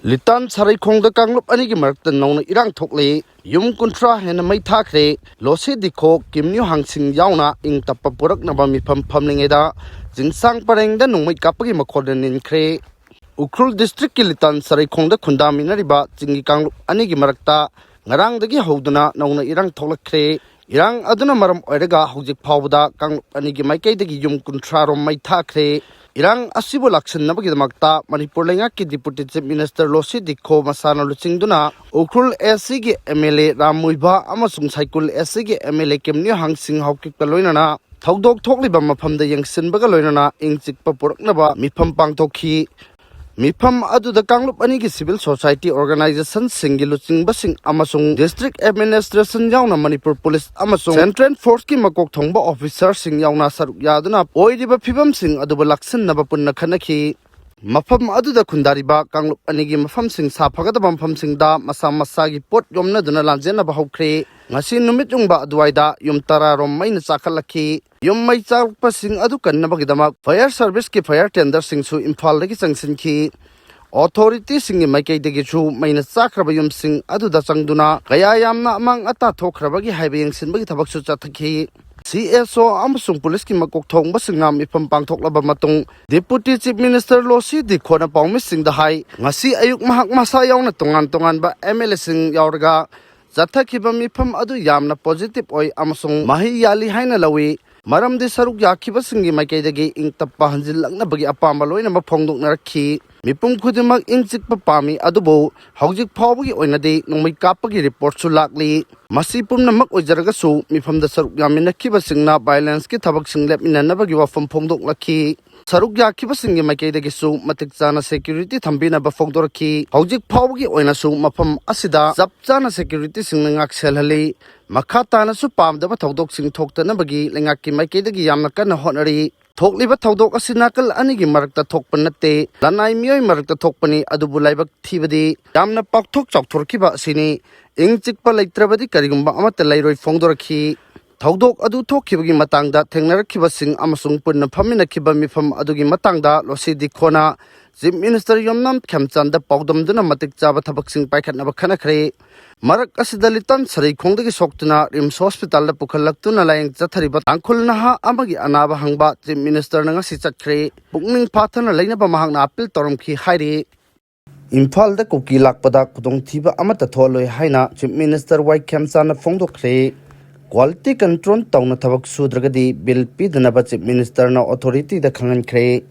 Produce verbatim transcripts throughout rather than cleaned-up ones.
ꯂꯤꯇꯥꯟ ꯁꯔꯩꯈꯣꯡꯗ ꯀꯥꯡꯂꯨꯞ ꯑꯅꯤꯒꯤ ꯃꯔꯛꯇ ꯅꯧꯅ ꯏꯔꯥꯡ ꯊꯣꯛꯂꯦ꯫ ꯌꯨꯝ ꯀꯨꯟꯊ꯭ꯔꯥ ꯍꯦꯟꯅ ꯃꯩ ꯊꯥꯈ꯭ꯔꯦ꯫ ꯂꯣꯁꯤ ꯗꯤꯈꯣ, ꯀꯤꯝꯅ꯭ꯌꯨ ꯍꯥꯡꯁꯤꯡ ꯌꯥꯎꯅ ꯏꯪ ꯇꯞꯄ ꯄꯨꯔꯛꯅꯕ ꯃꯤꯐꯝ ꯐꯝꯂꯤꯉꯩꯗ ꯆꯤꯡꯁꯥꯡ ꯄꯔꯦꯡꯗ ꯅꯣꯡꯃꯩ ꯀꯥꯞꯄꯒꯤ ꯃꯈꯣꯟꯅ ꯅꯤꯟꯈ꯭ꯔꯦ꯫ ꯎꯈ꯭ꯔꯨꯜ ꯗꯤꯁꯇ꯭ꯔꯤꯛꯀꯤ ꯂꯤꯇꯥꯟ ꯁꯔꯩꯈꯣꯡꯗ ꯈꯨꯟꯗꯥꯃꯤꯟꯅꯔꯤꯕ ꯆꯤꯡꯒꯤ ꯀꯥꯡꯂꯨꯞ ꯑꯅꯤꯒꯤ ꯃꯔꯛꯇ ꯉꯔꯥꯡꯗꯒꯤ ꯍꯧꯗꯨꯅ ꯅꯧꯅ ꯏꯔꯥꯡ ꯊꯣꯛꯂꯛꯈ꯭ꯔꯦ꯫ ꯏꯔꯥꯡ ꯑꯗꯨꯅ ꯃꯔꯝ ꯑꯣꯏꯔꯒ ꯍꯧꯖꯤꯛ ꯐꯥꯎꯕꯗ ꯀꯥꯡꯂꯨꯞ ꯑꯅꯤꯒꯤ ꯃꯥꯏꯀꯩꯗꯒꯤ ꯌꯨꯝ ꯀꯨꯟꯊ꯭ꯔꯥ ꯔꯣꯝ ꯃꯩ ꯊꯥꯈ꯭ꯔꯦ꯫ ꯏꯔꯥꯡ ꯑꯁꯤꯕꯨ ꯂꯥꯛꯁꯤꯟꯅꯕꯒꯤꯗꯃꯛꯇ ꯃꯅꯤꯄꯨꯔ ꯂꯩꯉꯥꯛꯀꯤ ꯗꯤꯄꯨꯇꯤ ꯆꯤꯐ ꯃꯤꯅꯤꯁꯇꯔ ꯂꯣꯁꯤ ꯗꯤꯈꯣ ꯃꯁꯥꯅ ꯂꯨꯆꯤꯡꯗꯨꯅ ꯎꯈ꯭ꯔꯨꯜ ꯑꯦꯁ ꯁꯤꯒꯤ M L A Ram Muivah ꯑꯃꯁꯨꯡ ꯁꯥꯏꯀꯨꯜ ꯑꯦꯁ ꯁꯤꯒꯤ ꯑꯦꯝ ꯑꯦꯜ ꯑꯦ ꯀꯤꯝꯅ꯭ꯌꯨ ꯍꯥꯡꯁꯤꯡ ꯍꯥꯎꯀꯤꯞꯀ ꯂꯣꯏꯅꯅ ꯊꯧꯗꯣꯛ ꯊꯣꯛꯂꯤꯕ ꯃꯐꯝꯗ ꯌꯦꯡꯁꯤꯟꯕꯒ ꯂꯣꯏꯅꯅ ꯏꯪ ꯆꯤꯛꯄ ꯄꯨꯔꯛꯅꯕ ꯃꯤꯐꯝ ꯄꯥꯡꯊꯣꯛꯈꯤ꯫ ꯃꯤꯐꯝ ꯑꯗꯨꯗ ꯀꯥꯡꯂꯨꯞ ꯑꯅꯤꯒꯤ ꯁꯤꯚꯤꯜ ꯁꯣꯁꯥꯏꯇꯤ ꯑꯣꯔꯒꯅꯥꯏꯖꯦꯁꯟꯁꯤꯡꯒꯤ ꯂꯨꯆꯤꯡꯕꯁꯤꯡ ꯑꯃꯁꯨꯡ ꯗꯤꯁꯇ꯭ꯔꯤꯛ ꯑꯦꯗꯃꯤꯅꯤꯁꯇ꯭ꯔꯦꯁꯟ ꯌꯥꯎꯅ ꯃꯅꯤꯄꯨꯔ ꯄꯨꯂꯤꯁ ꯑꯃꯁꯨꯡ ꯁꯦꯟꯇ꯭ꯔꯦꯜ ꯐꯣꯔꯁꯀꯤ ꯃꯀꯣꯛ ꯊꯣꯡꯕ ꯑꯣꯐꯤꯁꯔꯁꯤꯡ ꯌꯥꯎꯅ ꯁꯔꯨꯛ ꯌꯥꯗꯨꯅ ꯑꯣꯏꯔꯤꯕ ꯐꯤꯕꯝꯁꯤꯡ ꯑꯗꯨꯕꯨ ꯂꯥꯛꯁꯤꯟꯅꯕ ꯄꯨꯟꯅ ꯈꯟꯅꯈꯤ꯫ ꯃꯐꯝ ꯑꯗꯨꯗ ꯈꯨꯟꯗꯥꯔꯤꯕ ꯀꯥꯡꯂꯨꯞ ꯑꯅꯤꯒꯤ ꯃꯐꯝꯁꯤꯡ ꯁꯥꯐꯒꯗꯕ ꯃꯐꯝꯁꯤꯡꯗ ꯃꯁꯥ ꯃꯁꯥꯒꯤ ꯄꯣꯠ ꯌꯣꯝꯅꯗꯨꯅ ꯂꯥꯟꯖꯦꯟꯅꯕ ꯍꯧꯈ꯭ꯔꯦ꯫ ꯉꯁꯤ ꯅꯨꯃꯤꯠ ꯌꯨꯡꯕ ꯑꯗꯨꯋꯥꯏꯗ ꯌꯨꯝ ꯇꯔꯥ ꯔꯣꯝ ꯃꯩꯅ ꯆꯥꯛꯈꯠꯂꯛꯈꯤ꯫ ꯌꯨꯝ ꯃꯩ ꯆꯥꯛꯄꯁꯤꯡ ꯑꯗꯨ ꯀꯟꯅꯕꯒꯤꯗꯃꯛ ꯐꯥꯌꯔ ꯁꯔꯚꯤꯁꯀꯤ ꯐꯥꯌꯔ ꯇꯦꯟꯗꯔꯁꯤꯡꯁꯨ ꯏꯝꯐꯥꯜꯗꯒꯤ ꯆꯪꯁꯤꯟꯈꯤ꯫ ꯑꯣꯊꯣꯔꯤꯇꯤꯁꯤꯡꯒꯤ ꯃꯥꯏꯀꯩꯗꯒꯤꯁꯨ ꯃꯩꯅ ꯆꯥꯛꯈ꯭ꯔꯕ ꯌꯨꯝꯁꯤꯡ ꯑꯗꯨꯗ ꯆꯪꯗꯨꯅ ꯀꯌꯥ ꯌꯥꯝꯅ ꯑꯃꯥꯡ ꯑꯇꯥ ꯊꯣꯛꯈ꯭ꯔꯕꯒꯦ ꯍꯥꯏꯕ ꯌꯦꯡꯁꯤꯟꯕꯒꯤ ꯊꯕꯛꯁꯨ ꯆꯠꯊꯈꯤ꯫ ꯁꯤ ꯑꯦꯁ ꯑꯣ ꯑꯃꯁꯨꯡ ꯄꯨꯂꯤꯁꯀꯤ ꯃꯀꯣꯛ ꯊꯣꯡꯕꯁꯤꯡꯅ ꯃꯤꯐꯝ ꯄꯥꯡꯊꯣꯛꯂꯕ ꯃꯇꯨꯡ, ꯗꯤꯄꯨꯇꯤ ꯆꯤꯐ ꯃꯤꯅꯤꯁꯇꯔ ꯂꯣꯁꯤ ꯗꯤꯈꯣꯅ ꯄꯥꯎꯃꯤꯁꯤꯡꯗ ꯍꯥꯏ, ꯉꯁꯤ ꯑꯌꯨꯛ ꯃꯍꯥꯛ ꯃꯁꯥ ꯌꯥꯎꯅ ꯇꯣꯉꯥꯟ ꯇꯣꯉꯥꯟꯕ ꯑꯦꯝ ꯑꯦꯜ ꯑꯦꯁꯤꯡ ꯌꯥꯎꯔꯒ ꯆꯠꯊꯈꯤꯕ ꯃꯤꯐꯝ ꯑꯗꯨ ꯌꯥꯝꯅ ꯄꯣꯖꯤꯇꯤꯚ ꯑꯣꯏ ꯑꯃꯁꯨꯡ ꯃꯍꯩ ꯌꯥꯜꯂꯤ ꯍꯥꯏꯅ ꯂꯧꯏ, ꯃꯔꯝꯗꯤ ꯁꯔꯨꯛ ꯌꯥꯈꯤꯕꯁꯤꯡꯒꯤ ꯃꯥꯏꯀꯩꯗꯒꯤ ꯏꯪ ꯇꯞꯄ ꯍꯟꯖꯤꯜꯂꯛꯅꯕꯒꯤ ꯑꯄꯥꯝꯕ ꯂꯣꯏꯅꯃꯛ ꯐꯣꯡꯗꯣꯛꯅꯔꯛꯈꯤ꯫ ꯃꯤꯄꯨꯝ ꯈꯨꯗꯤꯡꯃꯛ ꯏꯪ ꯆꯤꯛꯄ ꯄꯥꯝꯃꯤ, ꯑꯗꯨꯕꯨ ꯍꯧꯖꯤꯛ ꯐꯥꯎꯕꯒꯤ ꯑꯣꯏꯅꯗꯤ ꯅꯣꯡꯃꯩ ꯀꯥꯞꯄꯒꯤ ꯔꯤꯄꯣꯔꯠꯁꯨ ꯂꯥꯛꯂꯤ꯫ ꯃꯁꯤ ꯄꯨꯝꯅꯃꯛ ꯑꯣꯏꯖꯔꯒꯁꯨ, ꯃꯤꯐꯝꯗ ꯁꯔꯨꯛ ꯌꯥꯃꯤꯟꯅꯈꯤꯕꯁꯤꯡꯅ ꯚꯥꯏꯂꯦꯟꯁꯀꯤ ꯊꯕꯛꯁꯤꯡ ꯂꯦꯞꯃꯤꯟꯅꯅꯕꯒꯤ ꯋꯥꯐꯝ ꯐꯣꯡꯗꯣꯛꯂꯛꯈꯤ꯫ ꯁꯔꯨꯛ ꯌꯥꯈꯤꯕꯁꯤꯡꯒꯤ ꯃꯥꯏꯀꯩꯗꯒꯤꯁꯨ ꯃꯇꯤꯛ ꯆꯥꯅ ꯁꯦꯀ꯭ꯌꯨꯔꯤꯇꯤ ꯊꯝꯕꯤꯅꯕ ꯐꯣꯡꯗꯣꯔꯛꯈꯤ꯫ ꯍꯧꯖꯤꯛ ꯐꯥꯎꯕꯒꯤ ꯑꯣꯏꯅꯁꯨ ꯃꯐꯝ ꯑꯁꯤꯗ ꯆꯞ ꯆꯥꯅ ꯁꯦꯀ꯭ꯌꯨꯔꯤꯇꯤꯁꯤꯡꯅ ꯉꯥꯛꯁꯦꯜꯍꯜꯂꯤ꯫ ꯃꯈꯥ ꯇꯥꯅꯁꯨ ꯄꯥꯝꯗꯕ ꯊꯧꯗꯣꯛꯁꯤꯡ ꯊꯣꯛꯇꯅꯕꯒꯤ ꯂꯩꯉꯥꯛꯀꯤ ꯃꯥꯏꯀꯩꯗꯒꯤ ꯌꯥꯝꯅ ꯀꯟꯅ ꯍꯣꯠꯅꯔꯤ꯫ ꯊꯣꯛꯂꯤꯕ ꯊꯧꯗꯣꯛ ꯑꯁꯤ ꯅꯥꯀꯜ ꯑꯅꯤꯒꯤ ꯃꯔꯛꯇ ꯊꯣꯛꯄ ꯅꯠꯇꯦ, ꯂꯅꯥꯏ ꯃꯤꯑꯣꯏ ꯃꯔꯛꯇ ꯊꯣꯛꯄꯅꯤ, ꯑꯗꯨꯕꯨ ꯂꯥꯏꯕꯛ ꯊꯤꯕꯗꯤ ꯌꯥꯝꯅ ꯄꯥꯛꯊꯣꯛ ꯆꯥꯎꯊꯣꯔꯛꯈꯤꯕ ꯑꯁꯤꯅꯤ꯫ ꯏꯪ ꯆꯤꯛꯄ ꯂꯩꯇ꯭ꯔꯕꯗꯤ ꯀꯔꯤꯒꯨꯝꯕ ꯑꯃꯠꯇ ꯂꯩꯔꯣꯏ ꯐꯣꯡꯗꯣꯔꯛꯈꯤ꯫ ꯊꯧꯗꯣꯛ ꯑꯗꯨ ꯊꯣꯛꯈꯤꯕꯒꯤ ꯃꯇꯥꯡꯗ ꯊꯦꯡꯅꯔꯛꯈꯤꯕꯁꯤꯡ ꯑꯃꯁꯨꯡ ꯄꯨꯟꯅ ꯐꯝꯃꯤꯟꯅꯈꯤꯕ ꯃꯤꯐꯝ ꯑꯗꯨꯒꯤ ꯃꯇꯥꯡꯗ ꯂꯣꯁꯤ ꯗꯤꯈꯣꯅ Chief Minister ꯌꯨꯝꯅꯥꯝ ꯈꯦꯝꯆꯥꯟꯗ ꯄꯥꯎꯗꯝꯗꯨꯅ ꯃꯇꯤꯛ ꯆꯥꯕ ꯊꯕꯛꯁꯤꯡ ꯄꯥꯏꯈꯠꯅꯕ ꯈꯟꯅꯈ꯭ꯔꯦ꯫ ꯃꯔꯛ ꯑꯁꯤꯗ ꯂꯤꯇꯟ ꯁꯔꯩꯈꯣꯡꯗꯒꯤ ꯁꯣꯛꯇꯨꯅ ꯔꯤꯝꯁ ꯍꯣꯁꯄꯤꯇꯥꯜꯗ ꯄꯨꯈꯠꯂꯛꯇꯨꯅ ꯂꯥꯌꯦꯡ ꯆꯠꯊꯔꯤꯕ ꯇꯥꯡꯈꯨꯜ ꯅꯍꯥ ꯑꯃꯒꯤ ꯑꯅꯥꯕ ꯍꯪꯕ Chief Ministerꯅ ꯉꯁꯤ ꯆꯠꯈ꯭ꯔꯦ꯫ ꯄꯨꯛꯅꯤꯡ ꯐꯥꯊꯅ ꯂꯩꯅꯕ ꯃꯍꯥꯛꯅ ꯑꯄꯤꯜ ꯇꯧꯔꯝꯈꯤ ꯍꯥꯏꯔꯤ꯫ ꯏꯝꯐꯥꯜꯗ ꯀꯨꯀꯤ ꯂꯥꯛꯄꯗ ꯈꯨꯗꯣꯡꯊꯤꯕ ꯑꯃꯠꯇ ꯊꯣꯛꯍꯜꯂꯣꯏ ꯍꯥꯏꯅ Chief Minister ꯋꯥꯏ ꯈꯦꯝꯆꯥꯟꯅ ꯐꯣꯡꯗꯣꯛꯈ꯭ꯔꯦ꯫ Quality control ꯇꯧꯅ ꯊꯕꯛ ꯁꯨꯗ꯭ꯔꯒꯗꯤ ꯕꯤꯜ ꯄꯤꯗꯅꯕ Chief Ministerꯅ ꯑꯣꯊꯣꯔꯤꯇꯤꯗ ꯈꯪꯍꯟꯈ꯭ꯔꯦ꯫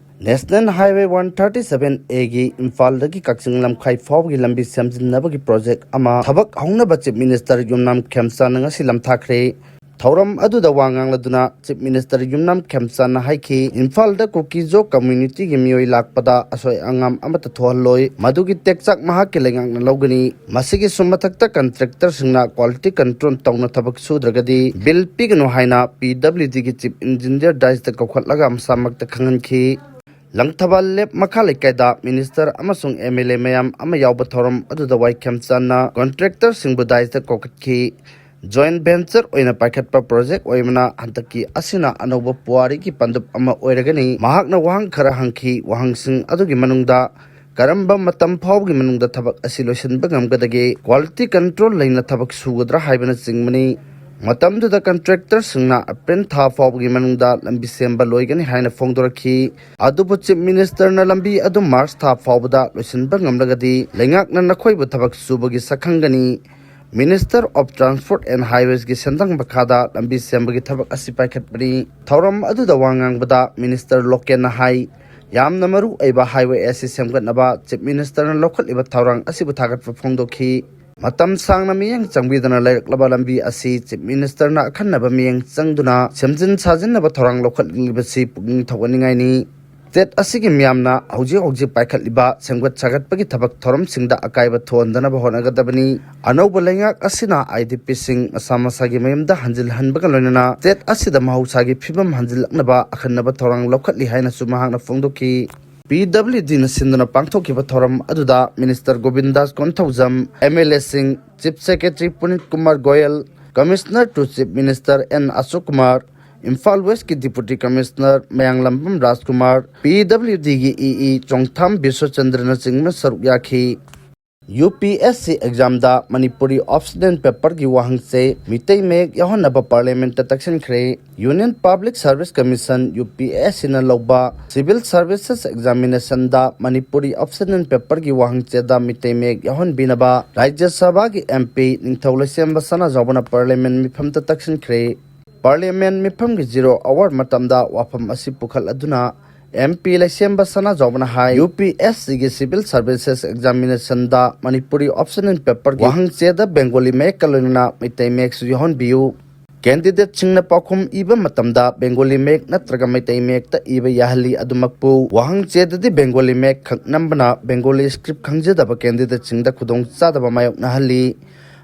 National Highway one thirty seven Aꯒꯤ ꯏꯝꯐꯥꯜꯗꯒꯤ ꯀꯛꯆꯤꯡ ꯂꯝꯈꯥꯏ ꯐꯥꯎꯕꯒꯤ ꯂꯝꯕꯤ ꯁꯦꯝꯖꯤꯟꯅꯕꯒꯤ ꯄ꯭ꯔꯣꯖꯦꯛ ꯑꯃ ꯊꯕꯛ ꯍꯧꯅꯕ Chief Minister ꯌꯨꯝꯅꯥꯝ ꯈꯦꯝꯆꯥꯟꯅ ꯉꯁꯤ ꯂꯝꯊꯥꯈ꯭ꯔꯦ꯫ ꯊꯧꯔꯝ ꯑꯗꯨꯗ ꯋꯥ ꯉꯥꯡꯂꯗꯨꯅ Chief Minister ꯌꯨꯝꯅꯥꯝ ꯈꯦꯝꯆꯥꯟꯅ ꯍꯥꯏꯈꯤ, ꯏꯝꯐꯥꯜꯗ ꯀꯨꯀꯤ-ꯖꯣ communityꯒꯤ ꯃꯤꯑꯣꯏ ꯂꯥꯛꯄꯗ ꯑꯁꯣꯏ ꯑꯉꯥꯝ ꯑꯃꯠꯇ ꯊꯣꯛꯍꯜꯂꯣꯏ, ꯃꯗꯨꯒꯤ ꯇꯦꯛꯆꯥꯛ ꯃꯍꯥꯛꯀꯤ ꯂꯩꯉꯥꯛꯅ ꯂꯧꯒꯅꯤ꯫ ꯃꯁꯤꯒꯤꯁꯨ ꯃꯊꯛꯇ contractorꯁꯤꯡꯅ quality control ꯇꯧꯅ ꯊꯕꯛ ꯁꯨꯗ꯭ꯔꯒꯗꯤ ꯕꯤꯜ ꯄꯤꯒꯅꯨ ꯍꯥꯏꯅ PWDꯒꯤ Chief Engineer dais ꯀꯧꯈꯠꯂꯒ ꯃꯁꯥꯃꯛꯇ ꯈꯪꯍꯟꯈꯤ꯫ ꯂꯪꯊꯕꯥꯜ ꯂꯦꯞ ꯃꯈꯥ ꯂꯩꯀꯥꯏꯗ Minister ꯑꯃꯁꯨꯡ MLA ꯃꯌꯥꯝ ꯑꯃ ꯌꯥꯎꯕ ꯊꯧꯔꯝ ꯑꯗꯨꯗ ꯋꯥꯏ ꯈꯦꯝꯆꯥꯟꯅ contractorꯁꯤꯡꯕꯨ dais ꯀꯧꯈꯠꯈꯤ꯫ Joint venture ꯑꯣꯏꯅ ꯄꯥꯏꯈꯠꯄ ꯄ꯭ꯔꯣꯖꯦꯛ ꯑꯣꯏꯕꯅ ꯍꯟꯗꯛꯀꯤ ꯑꯁꯤꯅ ꯑꯅꯧꯕ ꯄꯨꯋꯥꯔꯤꯒꯤ ꯄꯥꯟꯗꯨꯞ ꯑꯃ ꯑꯣꯏꯔꯒꯅꯤ꯫ ꯃꯍꯥꯛꯅ ꯋꯥꯍꯪ ꯈꯔ ꯍꯪꯈꯤ꯫ ꯋꯥꯍꯪꯁꯤꯡ ꯑꯗꯨꯒꯤ ꯃꯅꯨꯡꯗ ꯀꯔꯝꯕ ꯃꯇꯝ ꯐꯥꯎꯕꯒꯤ ꯃꯅꯨꯡꯗ ꯊꯕꯛ ꯑꯁꯤ ꯂꯣꯏꯁꯤꯟꯕ ꯉꯝꯒꯗꯒꯦ? Quality control ꯂꯩꯅ ꯊꯕꯛ ꯁꯨꯒꯗ꯭ꯔꯥ ꯍꯥꯏꯕꯅꯆꯤꯡꯕꯅꯤ꯫ ꯃꯇꯝꯗꯨꯗ contractorꯁꯤꯡꯅ April ꯊꯥ ꯐꯥꯎꯕꯒꯤ ꯃꯅꯨꯡꯗ ꯂꯝꯕꯤ ꯁꯦꯝꯕ ꯂꯣꯏꯒꯅꯤ ꯍꯥꯏꯅ ꯐꯣꯡꯗꯣꯔꯛꯈꯤ꯫ ꯑꯗꯨꯕꯨ Chief Ministerꯅ ꯂꯝꯕꯤ ꯑꯗꯨ March ꯊꯥ ꯐꯥꯎꯕꯗ ꯂꯣꯏꯁꯤꯟꯕ ꯉꯝꯂꯒꯗꯤ ꯂꯩꯉꯥꯛꯅ ꯅꯈꯣꯏꯕꯨ ꯊꯕꯛ ꯁꯨꯕꯒꯤ ꯁꯛꯈꯪꯒꯅꯤ꯫ Minister of Transport and Highwaysꯀꯤ ꯁꯦꯟꯗꯪ ꯃꯈꯥꯗ ꯂꯝꯕꯤ ꯁꯦꯝꯕꯒꯤ ꯊꯕꯛ ꯑꯁꯤ ꯄꯥꯏꯈꯠꯄꯅꯤ꯫ ꯊꯧꯔꯝ ꯑꯗꯨꯗ ꯋꯥ ꯉꯥꯡꯕꯗ Minister ꯂꯣꯀꯦꯟꯅ ꯍꯥꯏ, ꯌꯥꯝꯅ ꯃꯔꯨ ꯑꯣꯏꯕ highway ꯑꯁꯤ ꯁꯦꯝꯒꯠꯅꯕ Chief Ministerꯅ ꯂꯧꯈꯠꯂꯤꯕ ꯊꯧꯔꯥꯡ ꯑꯁꯤꯕꯨ ꯊꯥꯒꯠꯄ ꯐꯣꯡꯗꯣꯛꯈꯤ꯫ ꯃꯇꯝ ꯁꯥꯡꯅ ꯃꯤꯠꯌꯦꯡ ꯆꯪꯕꯤꯗꯅ ꯂꯩꯔꯛꯂꯕ ꯂꯝꯕꯤ ꯑꯁꯤ Chief Ministerꯅ ꯑꯈꯟꯅꯕ ꯃꯤꯠꯌꯦꯡ ꯆꯪꯗꯨꯅ ꯁꯦꯝꯖꯤꯟ ꯁꯥꯖꯤꯟꯅꯕ ꯊꯧꯔꯥꯡ ꯂꯧꯈꯠꯂꯤꯕꯁꯤ ꯄꯨꯛꯅꯤꯡ ꯊꯧꯒꯠꯅꯤꯡꯉꯥꯏꯅꯤ꯫ State ꯑꯁꯤꯒꯤ ꯃꯤꯌꯥꯝꯅ ꯍꯧꯖꯤꯛ ꯍꯧꯖꯤꯛ ꯄꯥꯏꯈꯠꯂꯤꯕ ꯁꯦꯝꯒꯠ ꯁꯥꯒꯠꯄꯒꯤ ꯊꯕꯛ ꯊꯧꯔꯝꯁꯤꯡꯗ ꯑꯀꯥꯏꯕ ꯊꯣꯛꯍꯟꯗꯅꯕ ꯍꯣꯠꯅꯒꯗꯕꯅꯤ꯫ ꯑꯅꯧꯕ ꯂꯩꯉꯥꯛ ꯑꯁꯤꯅ IDPꯁꯤꯡ ꯃꯁꯥ ꯃꯁꯥꯒꯤ ꯃꯌꯨꯝꯗ ꯍꯟꯖꯤꯜꯍꯟꯕꯒ ꯂꯣꯏꯅꯅ state ꯑꯁꯤꯗ ꯃꯍꯧꯁꯥꯒꯤ ꯐꯤꯕꯝ ꯍꯟꯖꯤꯜꯂꯛꯅꯕ ꯑꯈꯟꯅꯕ ꯊꯧꯔꯥꯡ ꯂꯧꯈꯠꯂꯤ ꯍꯥꯏꯅꯁꯨ ꯃꯍꯥꯛꯅ ꯐꯣꯡꯗꯣꯛꯈꯤ꯫ PWDꯅ ꯁꯤꯟꯗꯨꯅ ꯄꯥꯡꯊꯣꯛꯈꯤꯕ ꯊꯧꯔꯝ ꯑꯗꯨꯗ Minister ꯒꯣꯕꯤꯟꯗꯥꯁ Konthoujam, MLAꯁꯤꯡ, Chief Secretary ꯄꯨꯅꯤꯠ Kumar Goyal, Commissioner to Chief Minister N ꯑꯁꯣꯛ ꯀꯨꯃꯥꯔ, ꯏꯝꯐꯥꯜ ꯋꯦꯁꯀꯤ Deputy Commissioner ꯃꯌꯥꯡꯂꯝꯕꯝ ꯔꯥꯖꯀꯨꯃꯥꯔ, PWDꯒꯤ EE ꯆꯣꯡꯊꯥꯝ ꯕꯤꯁ꯭ꯋꯆꯟꯗ꯭ꯔꯅꯆꯤꯡꯕꯅ ꯁꯔꯨꯛ ꯌꯥꯈꯤ꯫ UPSC examꯗ ꯃꯅꯤꯄꯨꯔꯤ optional paperꯒꯤ ꯋꯥꯍꯪꯁꯦ ꯃꯤꯇꯩ ꯃꯌꯦꯛ ꯌꯥꯎꯍꯟꯅꯕ Parliamentꯇ ꯇꯛꯁꯤꯟꯈ꯭ꯔꯦ꯫ Union Public Service Commission, UPSCꯅ ꯂꯧꯕ Civil Services Examinationꯗ Manipuri optional paperꯒꯤ ꯋꯥꯍꯪꯆꯦꯗ Meitei ꯃꯌꯦꯛ ꯌꯥꯎꯍꯟꯕꯤꯅꯕ ꯔꯥꯖ꯭ꯌ ꯁꯚꯥꯒꯤ MP ꯅꯤꯡꯊꯧ ꯂꯩꯁꯦꯝꯕ ꯁꯅꯥꯖꯥꯎꯕꯅ Parliament ꯃꯤꯐꯝꯗ ꯇꯛꯁꯤꯟꯈ꯭ꯔꯦ꯫ Parliament ꯃꯤꯐꯝꯒꯤ zero hour ꯃꯇꯝꯗ ꯋꯥꯐꯝ ꯑꯁꯤ ꯄꯨꯈꯠꯂꯗꯨꯅ MP ꯂꯩꯁꯦꯝꯕ ꯁꯅꯥꯖꯥꯎꯕꯅ ꯍꯥꯏ, UPSCꯒꯤ Civil Services Examinationꯗ Manipuri optional paperꯒꯤ ꯋꯥꯍꯪꯆꯦꯗ Bengali ꯃꯌꯦꯛꯀ ꯂꯣꯏꯅꯅ ꯃꯩꯇꯩ ꯃꯌꯦꯛꯁꯨ ꯌꯥꯎꯍꯟꯕꯤꯌꯨ꯫ Candidateꯁꯤꯡꯅ ꯄꯥꯎꯈꯨꯝ ꯏꯕ ꯃꯇꯝꯗ Bengali ꯃꯌꯦꯛ ꯅꯠꯇ꯭ꯔꯒ ꯃꯩꯇꯩ ꯃꯌꯦꯛꯇ ꯏꯕ ꯌꯥꯍꯜꯂꯤ꯫ ꯑꯗꯨꯃꯛꯄꯨ ꯋꯥꯍꯪꯆꯦꯗꯗꯤ Bengali ꯃꯌꯦꯛ ꯈꯛ ꯅꯝꯕꯅ Bengali script ꯈꯪꯖꯗꯕ candidateꯁꯤꯡꯗ ꯈꯨꯗꯣꯡꯆꯥꯗꯕ ꯃꯥꯌꯣꯛꯅꯍꯜꯂꯤ꯫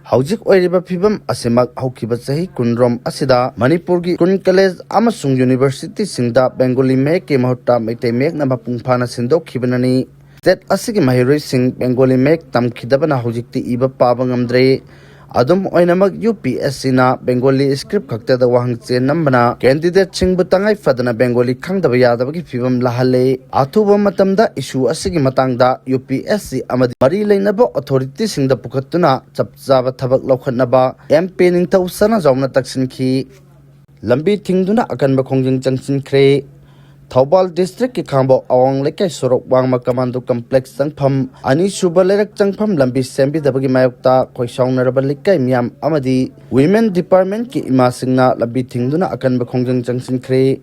ꯍꯧꯖꯤꯛ ꯑꯣꯏꯔꯤꯕ ꯐꯤꯕꯝ ꯑꯁꯤꯃꯛ ꯍꯧꯈꯤꯕ ꯆꯍꯤ ꯀꯨꯟꯔꯣꯝ ꯑꯁꯤꯗ ꯃꯅꯤꯄꯨꯔꯒꯤ ꯀꯨꯟ college ꯑꯃꯁꯨꯡ universityꯁꯤꯡꯗ Bengali ꯃꯌꯦꯛꯀꯤ ꯃꯍꯨꯠꯇ ꯃꯩꯇꯩ ꯃꯌꯦꯛꯅ ꯃꯄꯨꯡ ꯐꯥꯅ ꯁꯤꯟꯗꯣꯛꯈꯤꯕꯅꯅꯤ꯫ State ꯑꯁꯤꯒꯤ ꯃꯍꯩꯔꯣꯏꯁꯤꯡ Bengali ꯃꯌꯦꯛ ꯇꯝꯈꯤꯗꯕꯅ ꯍꯧꯖꯤꯛꯇꯤ ꯏꯕ ꯄꯥꯕ ꯉꯝꯗ꯭ꯔꯦ꯫ ꯑꯗꯨꯝ ꯑꯣꯏꯅꯃꯛ, UPSCꯅ Bengali script ꯈꯛꯇꯗ ꯋꯥꯍꯪꯆꯦ ꯅꯝꯕꯅ candidateꯁꯤꯡꯕꯨ ꯇꯉꯥꯏ ꯐꯗꯅ Bengali ꯈꯪꯗꯕ ꯌꯥꯗꯕꯒꯤ ꯐꯤꯕꯝ ꯂꯥꯍꯜꯂꯦ꯫ ꯑꯊꯨꯕ ꯃꯇꯝꯗ issue ꯑꯁꯤꯒꯤ ꯃꯇꯥꯡꯗ UPSC ꯑꯃꯗꯤ ꯃꯔꯤ ꯂꯩꯅꯕ authorityꯁꯤꯡꯗ ꯄꯨꯈꯠꯇꯨꯅ ꯆꯞ ꯆꯥꯕ ꯊꯕꯛ ꯂꯧꯈꯠꯅꯕ MP ꯅꯤꯡꯊꯧ ꯁꯅꯥꯖꯥꯎꯅ ꯇꯛꯁꯤꯟꯈꯤ꯫ ꯂꯝꯕꯤ ꯊꯤꯡꯗꯨꯅ ꯑꯀꯟꯕ ꯈꯣꯡꯖꯪ ꯆꯪꯁꯤꯟꯈ꯭ꯔꯦ꯫ ꯊꯧꯕꯥꯜ districtꯀꯤ ꯈꯥꯡꯕꯣꯛ ꯑꯋꯥꯡ ꯂꯩꯀꯥꯏ ꯁꯣꯔꯣꯛ ꯋꯥꯡꯃ Commando Complex ꯆꯪꯐꯝ, ꯑꯅꯤꯁꯨꯕ ꯂꯩꯔꯛ ꯆꯪꯐꯝ ꯂꯝꯕꯤ ꯁꯦꯝꯕꯤꯗꯕꯒꯤ ꯃꯥꯌꯣꯛꯇ ꯈꯣꯏꯁꯥꯎꯅꯔꯕ ꯂꯩꯀꯥꯏ ꯃꯤꯌꯥꯝ ꯑꯃꯗꯤ Women Departmentꯀꯤ ꯏꯃꯥꯁꯤꯡꯅ ꯂꯝꯕꯤ ꯊꯤꯡꯗꯨꯅ ꯑꯀꯟꯕ ꯈꯣꯡꯖꯪ ꯆꯪꯁꯤꯟꯈ꯭ꯔꯦ꯫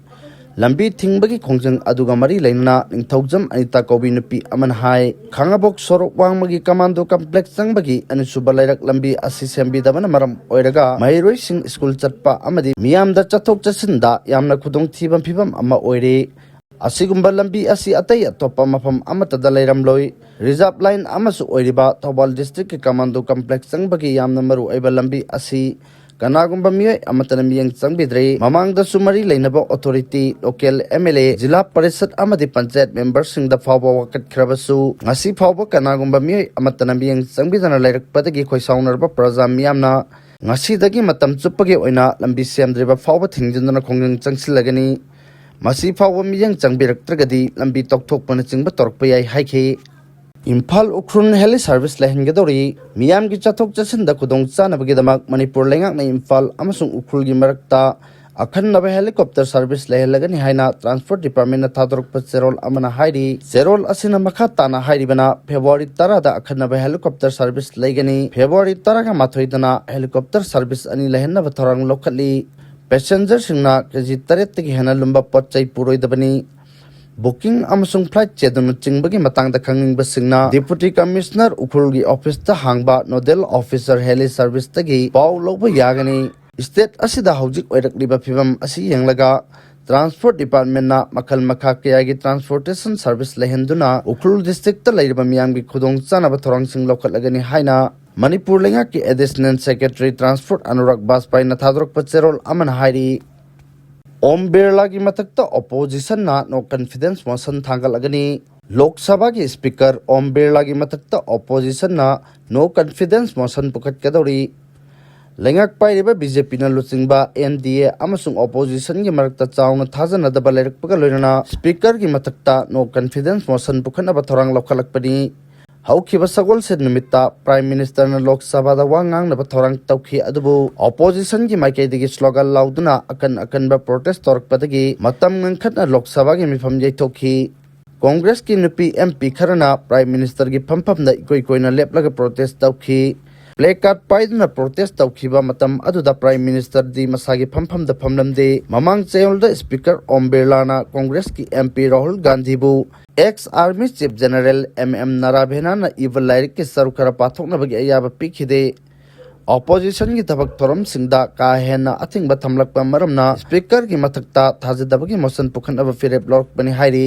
ꯂꯝꯕꯤ ꯊꯤꯡꯕꯒꯤ ꯈꯣꯡꯖꯪ ꯑꯗꯨꯒ ꯃꯔꯤ ꯂꯩꯅꯅ ꯅꯤꯡꯊꯧꯖꯝ ꯑꯅꯤꯇꯥ ꯀꯧꯕꯤ ꯅꯨꯄꯤ ꯑꯃꯅ ꯍꯥꯏ, ꯈꯥꯡꯉꯕꯣꯛ ꯁꯣꯔꯣꯛ ꯋꯥꯡꯃꯒꯤ Commando Complex ꯆꯪꯕꯒꯤ ꯑꯅꯤꯁꯨꯕ ꯂꯩꯔꯛ ꯂꯝꯕꯤ ꯑꯁꯤ ꯁꯦꯝꯕꯤꯗꯕꯅ ꯃꯔꯝ ꯑꯣꯏꯔꯒ ꯃꯍꯩꯔꯣꯏꯁꯤꯡ ꯁ꯭ꯀꯨꯜ ꯆꯠꯄ ꯑꯃꯗꯤ ꯃꯤꯌꯥꯝꯗ ꯆꯠꯊꯣꯛ ꯆꯠꯁꯤꯟꯗ ꯌꯥꯝꯅ ꯈꯨꯗꯣꯡꯊꯤꯕ ꯐꯤꯕꯝ ꯑꯃ ꯑꯣꯏꯔꯦ꯫ ꯑꯁꯤꯒꯨꯝꯕ ꯂꯝꯕꯤ ꯑꯁꯤ ꯑꯇꯩ ꯑꯇꯣꯞꯄ ꯃꯐꯝ ꯑꯃꯠꯇꯗ ꯂꯩꯔꯝꯂꯣꯏ꯫ Reserve line ꯑꯃꯁꯨ ꯑꯣꯏꯔꯤꯕ ꯊꯧꯕꯥꯜ districtꯀꯤ Commando Complex ꯆꯪꯕꯒꯤ ꯌꯥꯝꯅ ꯃꯔꯨ ꯑꯣꯏꯕ ꯂꯝꯕꯤ ꯑꯁꯤ ꯀꯅꯥꯒꯨꯝꯕ ꯃꯤꯑꯣꯏ ꯑꯃꯠꯇꯅ ꯃꯤꯠꯌꯦꯡ ꯆꯪꯕꯤꯗ꯭ꯔꯦ꯫ ꯃꯃꯥꯡꯗꯁꯨ ꯃꯔꯤ ꯂꯩꯅꯕ authority, local MLA, ꯖꯤꯂꯥ ꯄꯔꯤꯁꯠ ꯑꯃꯗꯤ ꯄꯟꯆꯥꯌꯠ memberꯁꯤꯡꯗ ꯐꯥꯎꯕ ꯋꯥꯀꯠꯈ꯭ꯔꯕꯁꯨ, ꯉꯁꯤ ꯐꯥꯎꯕ ꯀꯅꯥꯒꯨꯝꯕ ꯃꯤꯑꯣꯏ ꯑꯃꯠꯇꯅ ꯃꯤꯠꯌꯦꯡ ꯆꯪꯕꯤꯗꯅ ꯂꯩꯔꯛꯄꯗꯒꯤ ꯈꯣꯏꯁꯥꯎꯅꯔꯕ ꯄ꯭ꯔꯖꯥ ꯃꯤꯌꯥꯝꯅ ꯉꯁꯤꯗꯒꯤ ꯃꯇꯝ ꯆꯨꯞꯄꯒꯤ ꯑꯣꯏꯅ ꯂꯝꯕꯤ ꯁꯦꯝꯗ꯭ꯔꯤꯕ ꯐꯥꯎꯕ ꯊꯤꯡꯖꯤꯟꯗꯨꯅ ꯈꯣꯡꯖꯪ ꯆꯪꯁꯤꯜꯂꯒꯅꯤ꯫ ꯃꯁꯤ ꯐꯥꯎꯕ ꯃꯤꯠꯌꯦꯡ ꯆꯪꯕꯤꯔꯛꯇ꯭ꯔꯒꯗꯤ ꯂꯝꯕꯤ ꯇꯧꯊꯣꯛꯄꯅꯆꯤꯡꯕ ꯇꯧꯔꯛꯄ ꯌꯥꯏ ꯍꯥꯏꯈꯤ꯫ ꯏꯝꯐꯥꯜ ꯎꯈ꯭ꯔꯨꯜ ꯍꯦꯂꯤ ꯁꯥꯔꯚꯤꯁ ꯂꯩꯍꯟꯒꯗꯧꯔꯤ꯫ ꯃꯤꯌꯥꯝꯒꯤ ꯆꯠꯊꯣꯛ ꯆꯠꯁꯤꯟꯗ ꯈꯨꯗꯣꯡ ꯆꯥꯅꯕꯒꯤꯗꯃꯛ ꯃꯅꯤꯄꯨꯔ ꯂꯩꯉꯥꯛꯅ ꯏꯝꯐꯥꯜ ꯑꯃꯁꯨꯡ ꯎꯈ꯭ꯔꯨꯜꯒꯤ ꯃꯔꯛꯇ ꯑꯈꯟꯅꯕ ꯍꯦꯂꯤꯀꯣꯞꯇꯔ ꯁꯥꯔꯚꯤꯁ ꯂꯩꯍꯜꯂꯒꯅꯤ ꯍꯥꯏꯅ ꯇ꯭ꯔꯥꯟꯁꯄꯣꯔꯠ ꯗꯤꯄꯥꯔꯠꯃꯦꯟꯅ ꯊꯥꯗꯣꯔꯛꯄ ꯆꯦꯔꯣꯜ ꯑꯃꯅ ꯍꯥꯏꯔꯤ꯫ ꯆꯦꯔꯣꯜ ꯑꯁꯤꯅ ꯃꯈꯥ ꯇꯥꯅ ꯍꯥꯏꯔꯤꯕꯅ, ꯐꯦꯕ꯭ꯔꯨꯋꯥꯔꯤ ꯇꯔꯥꯗ ꯑꯈꯟꯅꯕ ꯍꯦꯂꯤꯀꯣꯞꯇꯔ ꯁꯥꯔꯚꯤꯁ ꯂꯩꯒꯅꯤ꯫ ꯐꯦꯕ꯭ꯔꯨꯋꯥꯔꯤ ꯇꯔꯥꯒ ꯃꯥꯊꯣꯏꯗꯅ ꯍꯦꯂꯤꯀꯣꯞꯇꯔ ꯁꯥꯔꯚꯤꯁ ꯑꯅꯤ ꯂꯩꯍꯟꯅꯕ ꯊꯧꯔꯥꯡ ꯂꯧꯈꯠꯂꯤ꯫ ꯄꯦꯁꯦꯟꯖꯔꯁꯤꯡꯅ ꯀꯦꯖꯤ ꯇꯔꯦꯠꯇꯒꯤ ꯍꯦꯟꯅ ꯂꯨꯝꯕ ꯄꯣꯠ ꯆꯩ ꯄꯨꯔꯣꯏꯗꯕꯅꯤ꯫ ꯕꯨꯀꯤꯡ ꯑꯃꯁꯨꯡ ꯐ꯭ꯂꯥꯏꯠ ꯆꯦꯗꯨꯅꯆꯤꯡꯕꯒꯤ ꯃꯇꯥꯡꯗ ꯈꯪꯅꯤꯡꯕꯁꯤꯡꯅ ꯗꯤꯄꯨꯇꯤ ꯀꯃꯤꯁꯅꯔ ꯎꯈ꯭ꯔꯨꯜꯒꯤ ꯑꯣꯐꯤꯁꯇ ꯍꯥꯡꯕ ꯅꯣꯗꯦꯜ ꯑꯣꯐꯤꯁꯔ ꯍꯦꯂꯤ ꯁꯥꯔꯚꯤꯁꯇꯒꯤ ꯄꯥꯎ ꯂꯧꯕ ꯌꯥꯒꯅꯤ꯫ ꯁ꯭ꯇꯦꯠ ꯑꯁꯤꯗ ꯍꯧꯖꯤꯛ ꯑꯣꯏꯔꯛꯂꯤꯕ ꯐꯤꯕꯝ ꯑꯁꯤ ꯌꯦꯡꯂꯒ ꯇ꯭ꯔꯥꯟꯁꯄꯣꯔꯠ ꯗꯤꯄꯥꯔꯠꯃꯦꯟꯅ ꯃꯈꯜ ꯃꯈꯥ ꯀꯌꯥꯒꯤ ꯇ꯭ꯔꯥꯟꯁꯄꯣꯔꯇꯦꯁꯟ ꯁꯥꯔꯚꯤꯁ ꯂꯩꯍꯟꯗꯨꯅ ꯎꯈ꯭ꯔꯨꯜ ꯗꯤꯁꯇ꯭ꯔꯤꯛꯇ ꯂꯩꯔꯤꯕ ꯃꯤꯌꯥꯝꯒꯤ ꯈꯨꯗꯣꯡꯆꯥꯅꯕ ꯊꯧꯔꯥꯡꯁꯤꯡ ꯂꯧꯈꯠꯂꯒꯅꯤ ꯍꯥꯏꯅ ꯃꯅꯤꯄꯨꯔ ꯂꯩꯉꯥꯛꯀꯤ ꯑꯦꯗꯤꯁꯅꯦꯜ ꯁꯦꯀ꯭ꯔꯦꯇꯔꯤ ꯇ꯭ꯔꯥꯟꯁꯄꯣꯔꯠ ꯑꯅꯨꯔꯥꯒ ꯕꯥꯖꯄꯥꯏꯅ ꯊꯥꯗꯣꯔꯛꯄ ꯆꯦꯔꯣꯜ ꯑꯃꯅ ꯍꯥꯏꯔꯤ꯫ ꯑꯣꯝ ꯕꯤꯔꯂꯥꯒꯤ ꯃꯊꯛꯇ ꯑꯣꯄꯣꯖꯤꯁꯟꯅ ꯅꯣ ꯀꯟꯐꯤꯗꯦꯟꯁ ꯃꯣꯁꯟ ꯊꯥꯡꯒꯠꯂꯒꯅꯤ꯫ ꯂꯣꯛ ꯁꯚꯥꯒꯤ ꯁ꯭ꯄꯤꯀꯔ ꯑꯣꯝ ꯕꯤꯔꯂꯥꯒꯤ ꯃꯊꯛꯇ ꯑꯣꯄꯣꯖꯤꯁꯟꯅ ꯅꯣ ꯀꯟꯐꯤꯗꯦꯟꯁ ꯃꯣꯁꯟ ꯄꯨꯈꯠꯀꯗꯧꯔꯤ꯫ ꯂꯩꯉꯥꯛ ꯄꯥꯏꯔꯤꯕ ꯕꯤ ꯖꯦ ꯄꯤꯅ ꯂꯨꯆꯤꯡꯕ ꯑꯦꯟ ꯗꯤ ꯑꯦ ꯑꯃꯁꯨꯡ ꯑꯣꯄꯣꯖꯤꯁꯟꯒꯤ ꯃꯔꯛꯇ ꯆꯥꯎꯅ ꯊꯥꯖꯅꯗꯕ ꯂꯩꯔꯛꯄꯒ ꯂꯣꯏꯅꯅ ꯁ꯭ꯄꯤꯀꯔꯒꯤ ꯃꯊꯛꯇ ꯅꯣ ꯀꯟꯐꯤꯗꯦꯟꯁ ꯃꯣꯁꯟ ꯄꯨꯈꯠꯅꯕ ꯊꯧꯔꯥꯡ ꯂꯧꯈꯠꯂꯛꯄꯅꯤ꯫ ꯍꯧꯈꯤꯕ ꯁꯒꯣꯜꯁꯦꯟ ꯅꯨꯃꯤꯠꯇ ꯄ꯭ꯔꯥꯏꯝ ꯃꯤꯅꯤꯁꯇꯔꯅ ꯂꯣꯛ ꯁꯚꯥꯗ ꯋꯥ ꯉꯥꯡꯅꯕ ꯊꯧꯔꯥꯡ ꯇꯧꯈꯤ, ꯑꯗꯨꯕꯨ ꯑꯣꯄꯣꯖꯤꯁꯟꯒꯤ ꯃꯥꯏꯀꯩꯗꯒꯤ ꯁ꯭ꯂꯣꯒꯥꯟ ꯂꯥꯎꯗꯨꯅ ꯑꯀꯟ ꯑꯀꯟꯕ ꯄ꯭ꯔꯣꯇꯦꯁ ꯇꯧꯔꯛꯄꯗꯒꯤ ꯃꯇꯝ ꯉꯟꯈꯠꯅ ꯂꯣꯛ ꯁꯚꯥꯒꯤ ꯃꯤꯐꯝ ꯌꯩꯊꯣꯛꯈꯤ꯫ ꯀꯣꯡꯒ꯭ꯔꯦꯁꯀꯤ ꯅꯨꯄꯤ ꯑꯦꯝ ꯄꯤ ꯈꯔꯅ ꯄ꯭ꯔꯥꯏꯝ ꯃꯤꯅꯤꯁꯇꯔꯒꯤ ꯐꯝꯐꯝꯗ ꯏꯀꯣꯏ ꯀꯣꯏꯅ ꯂꯦꯞꯂꯒ ꯄ꯭ꯔꯣꯇꯦꯁ ꯇꯧꯈꯤ꯫ ꯄ꯭ꯂꯦ ꯀꯥꯔꯗ ꯄꯥꯏꯗꯨꯅ ꯄ꯭ꯔꯣꯇꯦꯁ ꯇꯧꯈꯤꯕ ꯃꯇꯝ ꯑꯗꯨꯗ ꯄ꯭ꯔꯥꯏꯝ ꯃꯤꯅꯤꯁꯇꯔꯗꯤ ꯃꯁꯥꯒꯤ ꯐꯝꯐꯝꯗ ꯐꯝꯂꯝꯗꯦ꯫ ꯃꯃꯥꯡ ꯆꯌꯣꯜꯗ ꯁ꯭ꯄꯤꯀꯔ ꯑꯣꯝ ꯕꯤꯔꯂꯥꯅ ꯀꯣꯡꯒ꯭ꯔꯦꯁꯀꯤ ꯑꯦꯝ ꯄꯤ ꯔꯥꯍꯨꯜ ꯒꯥꯟꯙꯤꯕꯨ ex army chief general M M ꯅꯥꯔꯥꯚꯦꯅꯥꯅ ꯏꯕ ꯂꯥꯏꯔꯤꯛꯀꯤ ꯁꯔꯨꯛ ꯈꯔ ꯄꯥꯊꯣꯛꯅꯕꯒꯤ ꯑꯌꯥꯕ ꯄꯤꯈꯤꯗꯦ꯫ ꯑꯣꯄꯣꯖꯤꯁꯟꯒꯤ ꯊꯕꯛ ꯊꯧꯔꯝꯁꯤꯡꯗ ꯀꯥ ꯍꯦꯟꯅ ꯑꯊꯤꯡꯕ ꯊꯝꯂꯛꯄ ꯃꯔꯝꯅ ꯁ꯭ꯄꯤꯀꯔꯒꯤ ꯃꯊꯛꯇ ꯊꯥꯖꯗꯕꯒꯤ ꯃꯣꯁꯟ ꯄꯨꯈꯠꯅꯕ ꯐꯤꯔꯦꯞ ꯂꯧꯔꯛꯄꯅꯤ ꯍꯥꯏꯔꯤ꯫